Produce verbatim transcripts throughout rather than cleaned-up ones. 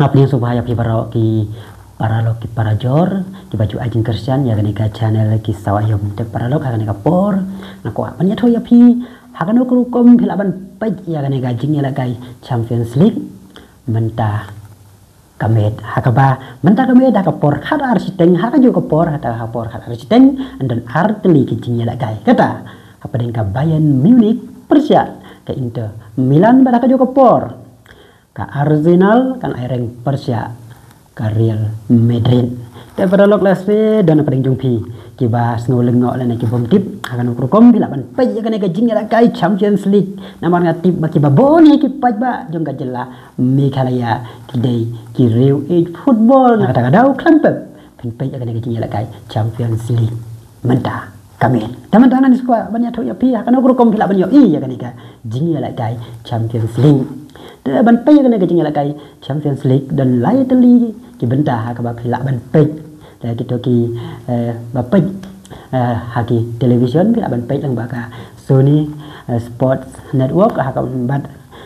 Nga pdiang sngewbha ïa phi baroh ki paralok ki parajor kiba ju ai jingkyrshan ïa kane ka channel Ki Sawa Ïom. Te paralok, ha kane ka por nga kwah ban ïathuh ïa phi ha kano ka rukom phi lah ban peit ïa kane ka jingïalehkai Champions League mynta ka miet. Ha kaba mynta ka miet ha ka por khat ar shiteng, ha kajuh ka por, ha ka por khat ar shiteng, yn don ar tylli ki jingïalehkai. Kata hapdeng ka Bayern Munich pyrshah ka Inter Milan, bad ha kajuh ka por ka Arsenal kan ïaireng pyrshah ka Real Madrid. Te paralok, lehse don hapdeng jong phi kiba sngew lyngngoh lane ki bym tip ha kano ka rukom phi lah ban peit ïa kane ka jingïalehkai Champions League. Namar nga tip ba kiba bun hi ki paidbah jong ka jylla Meghalaya ki dei ki riew ïeit football. Na kata ka daw khlem pep phin peit ïa kane ka jingïalehkai Champions League mynta ka miet. Te mynta ngan sngewbha ban ïathuh ïa phi ha kano ka rukom phi lah ban ïohi ïa kane ka jingïalehkai Champions League. Te ban peit ïa kane ka jingïalehkai Champions League don lai tylli ki bynta ha kaba phi lah ban peit. Te kito ki, eh, ba peit, eh, ha ki television phi lah ban peit lyngba ka Sony, eh, Sports Network, ha kaba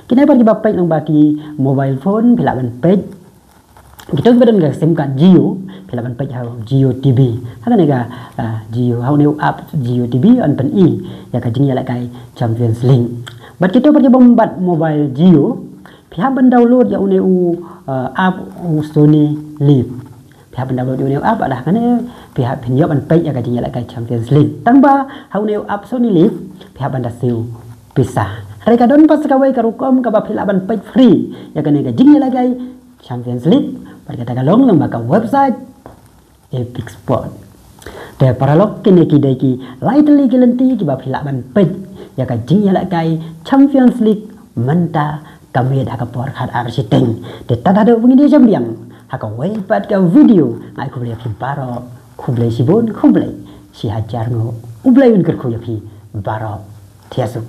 kine pat kiba peit lyngba ki mobile phone phi lah ban peit. Kito kiba don ka sim card Jio phi lah ban peit ha Jio T V. Ha kane ka, ah, Jio, ha une u app Jio T V yn pyni ïa ka jingïalehkai Champions League. Bad kito pat kiba ym bat mobile Jio, phi hap ban download ïa une u, ah, app u Sony Live. Phi hap ban download ïa une u app, bad ha kane phi hap, phin ïoh ban peit ïa ka jingïalehkai Champions League. Tang ba ha une u app Sony Live phi hap ban da siew pisa. Hynrei ka don pat sa kawei ka rukom kaba phi lah ban peit free ïa kane ka jingïalehkai Champions League, bad kata ka long lyngba ka website Epic Sport. Te paralok, kine ki dei ki lai tylli ki lynti kiba phi lah ban peit ïa ka jingïalehkai Champions League mynta ka miet ha ka por khat ar shiteng. Te tad haduh ba ngin ïa ïashem biang ha kawei pat ka video, nga ai khublei ïa phi baroh, khublei shibun, khublei shihajar nguh. U Blei un kyrkhu ïa phi baroh. Thiah suk.